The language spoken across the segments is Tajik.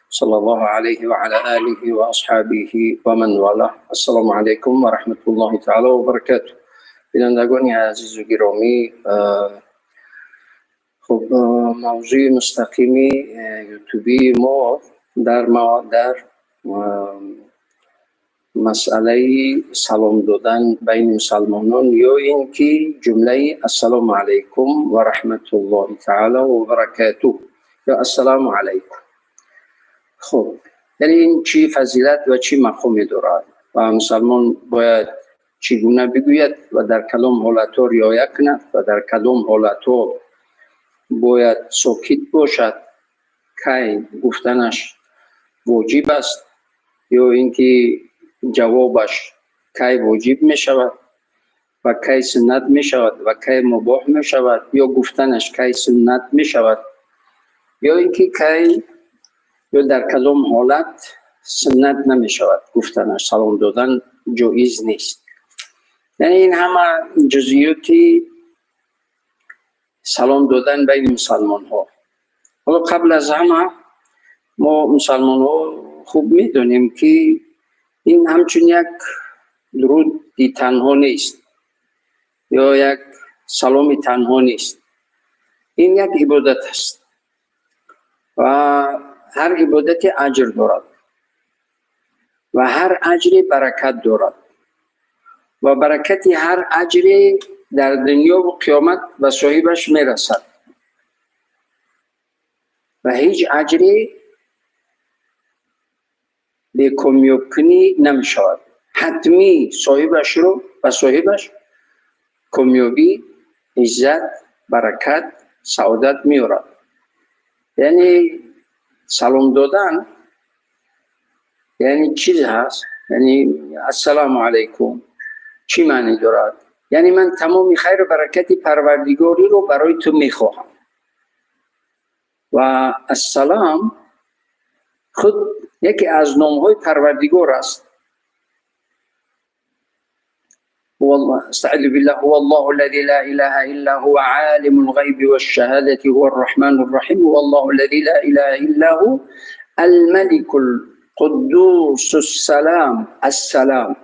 صلى الله عليه وعلى آله وأصحابه ومن والاه. السلام عليكم ورحمة الله تعالى وبركاته. بینندگان عزیز و گرامی، خب موضوع مستقیم یوتیوبی ما در مسئله سلام دادن بین مسلمانان یا اینکه جمله السلام علیکم و رحمت الله تعالی و برکاته یا السلام علیکم. خب یعنی این چی فضیلت و چی مقامی دارد و مسلمان باید چگونه بگوید و در کدام حالتها رعایت کند و در کدام حالتها باید ساکت باشد، کی گفتنش واجب است یا اینکه جوابش کی واجب می شود و کی سنت می شود و کی مباح می شود یا گفتنش کی سنت می شود یا اینکه کی یا در کدام حالت سنت نمی شود گفتنش، سلام دادن جایز نیست. یعنی این همه جزئیات سلام دادن بین مسلمان ها. حالا قبل از همه ما مسلمان ها خوب میدونیم که این همچون یک درود تنها نیست یا یک سلام تنها نیست، این یک عبادت است و هر عبادت اجر دارد و هر اجر برکت دارد و برکت هر اجر در دنیا و قیامت به صاحبش میرسد و هیچ اجری به کامیاب‌کنی نمیشود. حتمی صاحبش رو به صاحبش کامیابی، عزت، برکت، سعادت میورد. یعنی سلام دادن یعنی چیز هست، یعنی السلام علیکم چی معنی دارد؟ یعنی من تمام خیر و برکت پروردگاری رو برای تو میخواهم. و السلام خود یکی از نام‌های پروردگار است. هو الله، استعذ بالله، هو الله الذي لا اله الا هو عالم الغيب والشهادة هو الرحمن الرحيم هو الله الذي لا اله الا هو الملك القدوس السلام السلام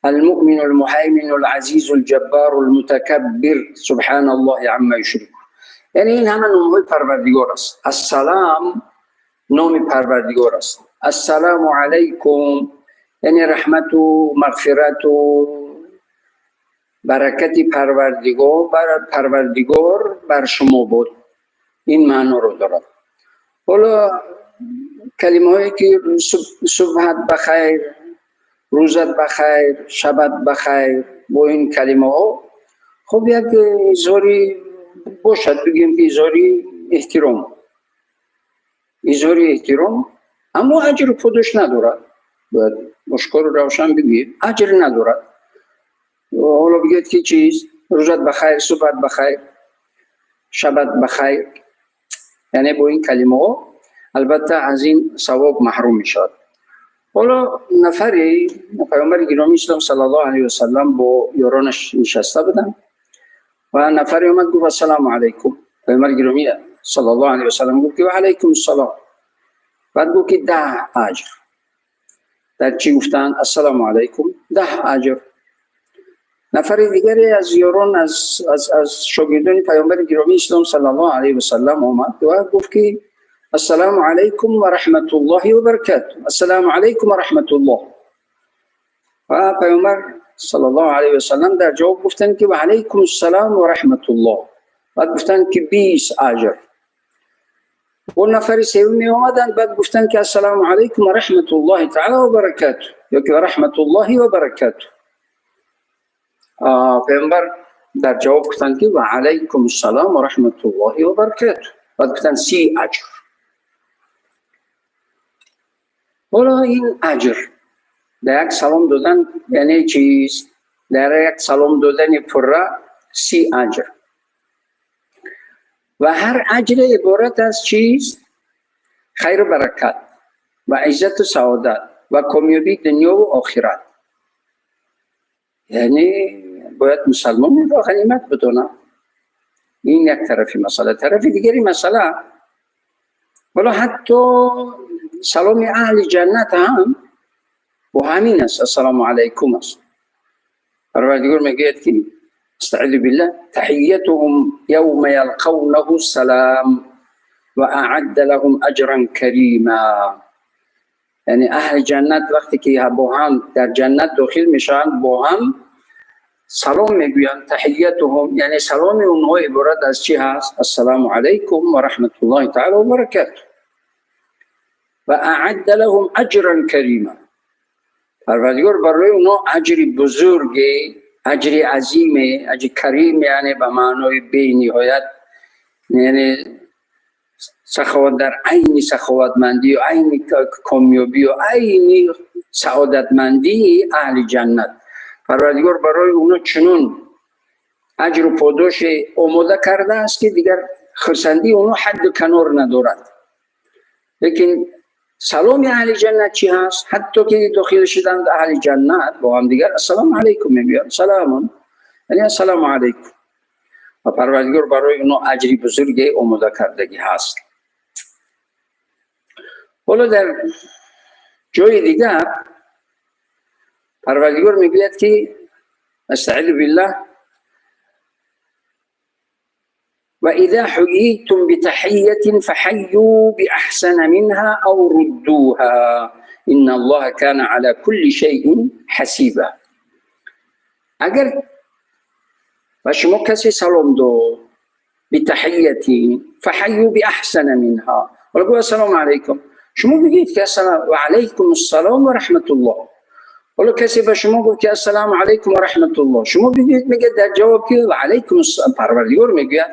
المؤمن المهيمن العزيز الجبار المتكبر سبحان الله عما يشركون. یعنی این همه نام‌های پروردگار است. السلام نام پروردگار است. السلام علیکم یعنی رحمت و مغفرت و برکت پروردگار بر شما بود. این معنا رو دارد. حالا کلمه هایی که صبحت بخیر، روزت بخیر، شبت بخیر، با این کلمه ها خب یک اظهاری باشد، بگیم که اظهاری احترام، اظهاری احترام، اما اجر خودش ندارد. باید آشکار و روشن بگیم اجر ندارد. حالا بگید که چیز روزت بخیر، صبحت بخیر، شبت بخیر، یعنی با این کلمه ها البته از این ثواب محروم می شود. حالا نفری پیامبر گرامی اسلام صلی الله علیه و سلم با یارانش نشسته بودن و نفری اومد گفت السلام علیکم. پیامبر گرامی صلی الله علیه و سلم گفت که و علیکم السلام. بعد گفت که 10 اجر. در چی گفتن؟ السلام علیکم 10 اجر. نفر دیگری از یاران از شاگردان پیامبر گرامی اسلام صلی الله علیه و سلم آمد و گفت که السلام علیکم و رحمت الله و برکاته، السلام علیکم و رحمت الله. و پیامبر صلی الله علیه و سلم در جواب گفتند که و علیکم السلام و رحمت الله. بعد گفتند که 20 اجر. و نفر سومی آمدند، بعد گفتند که السلام علیکم و رحمت الله تعالی و برکاته یا که رحمت الله و برکاته. پیامبر در جواب گفتند که و علیکم السلام و رحمت الله و برکاته. بعد گفتند 30 اجر. حالا این اجر در یک سلام دادن یعنی چیست؟ در یک سلام دادن پره 30 اجر. و هر اجر عبارت از چیست؟ خیر و برکت و عزت و سعادت و کامیابی دنیا و آخرت. یعنی باید مسلمان را غنیمت بدونه. این یک طرفی مسئله. طرف دیگری مسئله ҳоло ҳатто саломи аҳли ҷаннат ҳам бо ҳамин аст, ассалому алайкум аст. Парвардигор мегӯяд ки استعذ بالله تحيتهم يوم يلقونه سلام وأعد لهم أجرا كريما. یعنی اهل جنت وقتی که با هم در جنت داخل میشن با هم سلام میگویند. تحیتهم یعنی سلام اونها عبارت از چی هست؟ السلام علیکم و رحمت الله تعالی و برکاته. و اعد لهم اجرا کریما. پروردگار برای اونها اجر بزرگی، اجر عظیمه، اجر کریم یعنی به معنای بی نهایت، یعنی سخاوت در عین سخاوتمندی و عین کامیابی و عین سعادتمندی اهل جنت. پروردگار برای اونا چنون اجر و پاداش آماده کرده است که دیگر خرسندی اونا حد و کنار ندارد. لیکن سلام اهل جنت چی هست؟ حتی که داخل شدند اهل جنت با هم دیگر السلام علیکم میگویند. سلام یعنی السلام علیکم. و پروردگار برای اونا اجری بزرگ آماده کردگی هست. حالا در جای دیگر پروردگار میگوید که استعیذ بالله و اذا حییتم بتحیة فحیوا باحسن منها او ردوها ان الله كان على كل شیء حسیبا. اگر و شما کسی سلام داد بتحیة فحیوا باحسن منها، حالا گفت السلام علیکم، شما بگید که السلام و علیکم السلام و رحمت الله. حالا کسی به شما گفت که السلام علیکم و رحمت الله، شما بگید، میگه در جواب که و علیکم السلام، پروردگار میگه.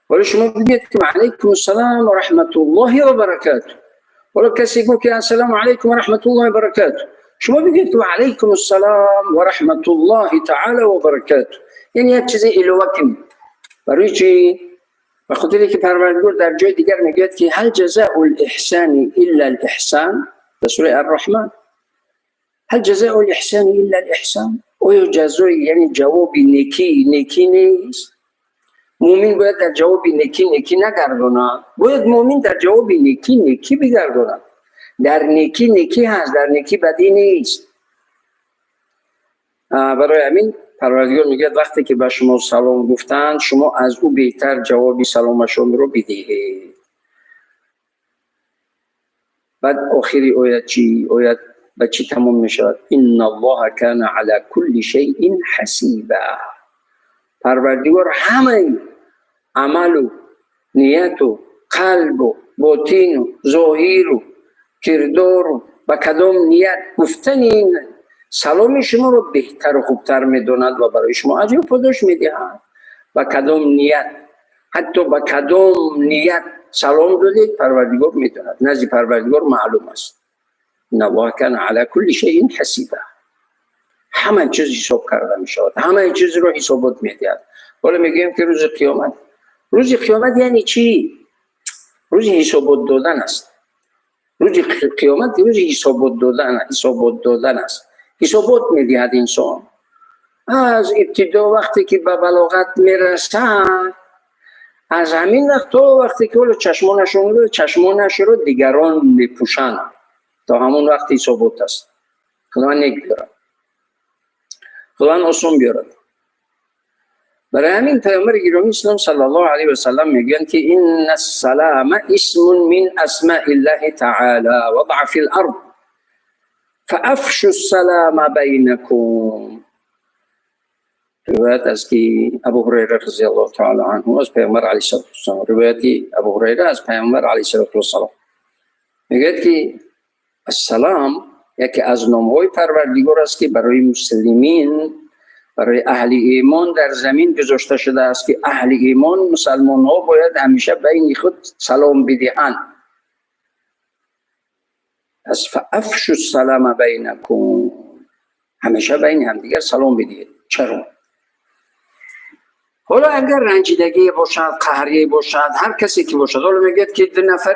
حالا شما بگید که و علیکم السلام و رحمت الله و برکاته. حالا کسی گفت که السلام علیکم و رحمت الله و برکاته، شما بگید که و علیکم السلام و رحمت الله تعالی و برکاته. یعنی یک چیز علاوه کنید. برای چی؟ به خاطر که پروردگار در جای دیگر میگوید که هل جزاء الاحسان الا الاحسان، در سوره الرحمن، هل جزاء الاحسان الا الاحسان. آیا جزای یعنی جواب نیکی نیکی نیست؟ مؤمن باید در جواب نیکی نیکی نگرداند، باید مؤمن در جواب نیکی نیکی بگرداند. در نیکی نیکی هست، در نیکی بدی نیست. برای همین پروردگار میگه وقتی که به شما سلام گفتند شما از او بهتر جواب سلامشون رو بدهید. بعد آخری آیت چی؟ آیت به چی تمام میشود؟ ان الله کان علی کل شیء حسیبا. پروردگار همه عمل و نیت و قلب و باطن و ظاهر و کردار و به کدام نیت گفتن این سلام شما رو بهتر و خوبتر میدوند و برای شما اجر و پاداش میدهد. به کدام نیت، حتی به کدام نیت سلام دادید پروردگار میدوند، نزد پروردگار معلوم است. ان الله کان علی کل شیء حسیبا. همه چیز حساب کرده می شود، همه چیز رو حسابات میدهد. حالا میگیم که روز قیامت، روز قیامت یعنی چی؟ روز حسابات دادن است. روز قیامت روز حسابات دادن، حسابات دادن است. حسابات میدهد انسان از ابتدا وقتی که به بلاغت میرسد، از همین وقت تا وقتی که چشمانش رو دیگران میپوشند، تا همون وقت حسابات است. خداوند نیک بیارد، خداوند آسان بیارد. برای همین پیامبر گرامی اسلام صلی الله علیه و سلم میگویند که ان السلام اسم من اسماء الله تعالی وضع فی الارض فافشوا السلام بینکم. روایت است که ابو هریره رضی الله تعالی عنه از پیامبر علیه الصلاه و السلام، روایت ابو هریره از پیامبر علیه الصلاه و السلام میگوید که السلام یکی از نام‌های پروردگار است که برای مسلمین، برای اهل ایمان در زمین گذاشته شده است که اهل ایمان مسلمان ها باید همیشه بین خود سلام بدهند. پس فافشوا السلام بینکم، همیشه بین همدیگر سلام بدهید. چرا؟ حالا اگر رنجیدگی باشد، قهری باشد، هر کسی که باشد، حالا میگه که دو نفر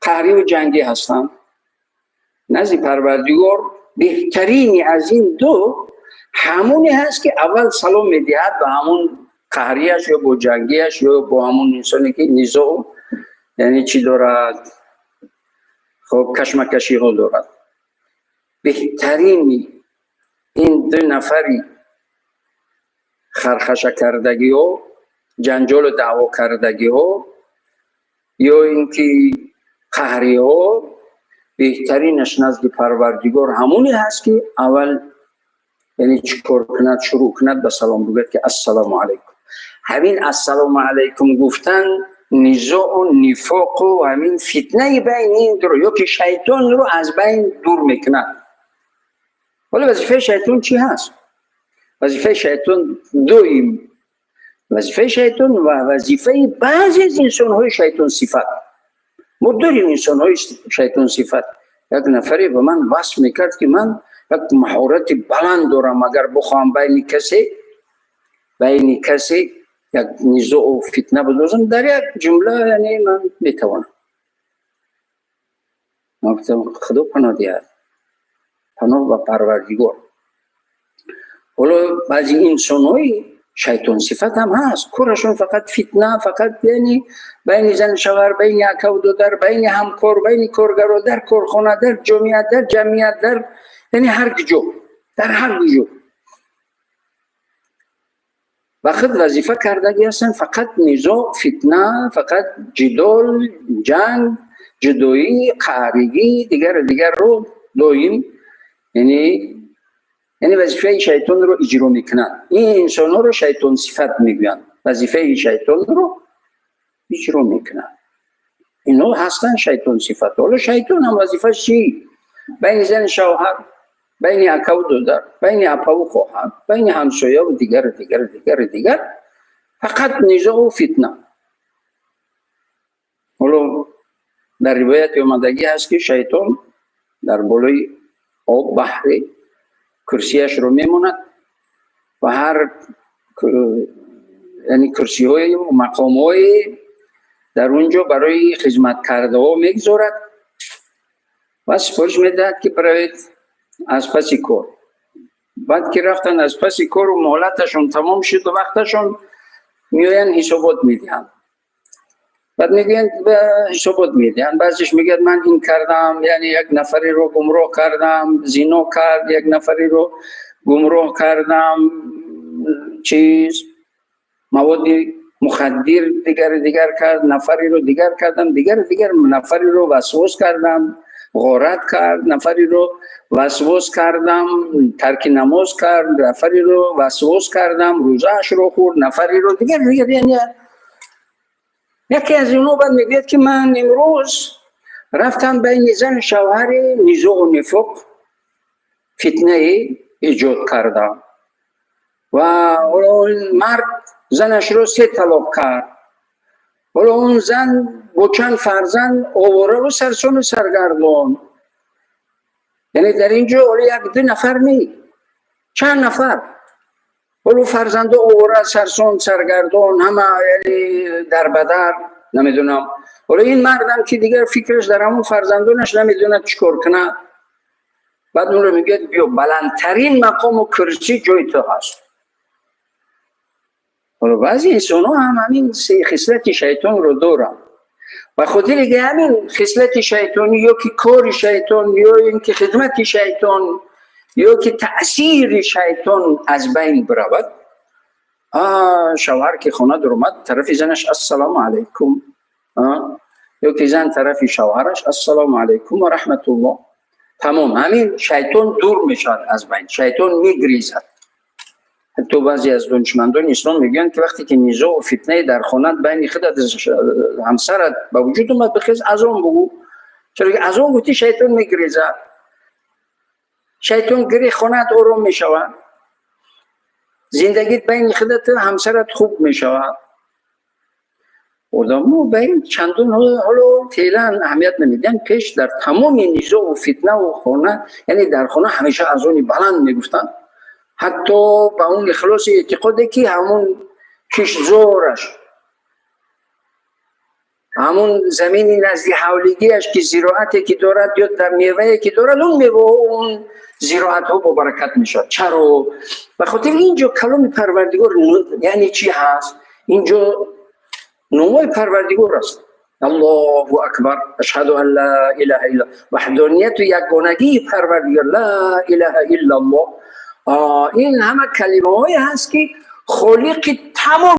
قهری و جنگی هستند، نزد پروردگار بهترینی از این دو همونی هست که اول سلام میدهد به همون قهریش یا با جنگیش یا با همون انسانی که نزاع Яъне чӣ дорад? Хуб, кашмакашиҳо дорад. Беҳтарини ин ду нафари хархашакардагиҳо, ҷанҷолу даъво кардагиҳо ё ин ки қаҳриҳо, беҳтаринаш назди Парвардигор ҳамоне ҳаст, ки аввал, яъне чӣ кор кунад, шурӯъ кунад ба салом, бигӯяд ки «Ассалому алайкум». Ҳамин «Ассалому алайкум» гуфтан низоу нифоқу ҳамин фитнаи байни ин дуро ё ки шайтонро аз байн дур мекунад. Ҳоло вазифаи шайтон чӣ ҳаст? Вазифаи шайтон доим, вазифаи шайтон ва вазифаи баъзе аз инсонҳои шайтонсифат. Мо дорем инсонҳои шайтонсифат. Як нафаре ба ман васф мекард, ки ман як маҳорати баланд дорам, агар бихоҳам байни касе як низоу фитна бидозам, дар як ҷумла, яъне ман метавонам. Ман гуфтам: «Худо паноҳ диҳад, паноҳ ба Парвардигор». Ҳоло баъзи инсонҳои шайтонсифат ҳам ҳаст, корашон фақат фитна, фақат, яъне, байни зану шавҳар, байни акаву додар, байни ҳамкор, байни коргаро, дар корхона, дар ҷомеа, дар ҷамъият, дар, яъне, ҳар ҷо, дар ҳар ҷо ба худ вазифа кардагӣ ҳастанд: фақат низоъ, фитна, фақат ҷидол, ҷанг, ҷудоӣ, қаҳригӣ, дигару дигарро доим, яъне вазифаи шайтонро иҷро мекунанд. Ин инсонҳоро шайтонсифат мегӯянд. Вазифаи шайтонро иҷро мекунанд, инҳо ҳастанд шайтонсифат. Ҳоло шайтон ҳам вазифаш чӣ? Байни зану шавҳар, байни акаву додар, байни апаву хоҳар, байни ҳамсояву дигару дигару дигару дигар, фақат низоъу фитна. Ҳоло дар ривояти омадагӣ ҳаст, ки шайтон дар болои об, баҳре, курсияшро мемонад ва ҳар, яъне, курсиҳои мақомҳое дар он ҷо барои хизматкардаҳо мегузорад ва супориш медиҳад, ки биравед аз паси кор. Баъд ки рафтанд аз паси кору муҳлаташон тамом шуду вақташон, меоянд, ҳисобот медиҳанд. Баъд мегӯянд, ҳисобот медиҳанд. Баъзеш мегӯяд: «Ман ин кардам, яъне як нафареро гумроҳ кардам, зино кард, як нафареро гумроҳ кардам, чиз, маводи мухаддир, дигару дигар кард, нафареро дигар кардам, дигару дигар, нафареро васвос кардам, ғорат кард, нафареро васвос кардам, тарки намоз кард, нафареро васвос кардам, рӯзаашро хӯрд, нафареро дигар дигар». Яъне яке аз инҳо баъд мегӯяд, ки ман имрӯз рафтам, байни зану шавҳари низоъу нифоқ, фитнае эҷод кардам ва ҳоло он мард занашро се талоқ кард, ҳоло он зан бо чанд фарзандовораву сарсону саргардон. Яъне дар ин ҷо ҳоло як ду нафар не, чанд нафар. Ҳоло фарзандо овора, сарсон, саргардон, ҳама, яъне, дарбадар, намедонам. Ҳоло ин мардам, ки дигар фикраш дар ҳамон фарзандонаш, намедонад чӣ кор кунад. Баъд онро мегӯяд: «Биё, баландтарин мақому курсӣ ҷои ту ҳаст». Ҳоло баъзе инсонҳо ҳам ҳамин хислати шайтонро доранд. Ба хотире ки ҳамин хислати шайтонӣ ё ки кори шайтон, ё ин ки хидмати шайтон, ё ки таъсири шайтон аз байн биравад, шавҳар ки хона дуромад, тарафи занаш «Ассалому алайкум», ё ки зан тарафи шавҳараш «Ассалому алайкум ва раҳматуллоҳ», тамом, ҳамин шайтон дур мешавад аз байн, шайтон мегрезад. Ҳатто баъзе аз донишмандони ислом мегӯянд, ки вақте ки низоъу фитнае дар хонат байни худат ҳамсарат ба вуҷуд омад, бихез, азон бугӯ. Чаро ки азон гуфтӣ, шайтон мегрезад. Шайтон гирех, хонаат ором мешавад, зиндагит байни худату ҳамсарат хуб мешавад. Одамо ба ин чандон ҳоло феълан аҳамият намедиҳанд. Пеш дар тамоми низоъу фитнаву хона, яъне дар хона ҳамеша азони баланд мегуфтанд, ҳатто ба он ихлоси эътиқоде, ки ҳамон киштзораш, ҳамон замини назди ҳавлигиаш, ки зироате ки дорад ё дар мевае ки дорад, он меваҳо, он зироатҳо бобаракат мешавад. Чаро? Ба хотири ин ҷо каломи Парвардигор, яъне чӣ ҳаст? Ин ҷо номҳои Парвардигор аст. Аллоҳу акбар, ашҳаду ан ла илаҳа илла, ваҳдонияту ягонагии Парвардигор, ла илаҳа иллаллоҳ. Ин ҳама калимаҳое ҳаст, ки Холиқи тамом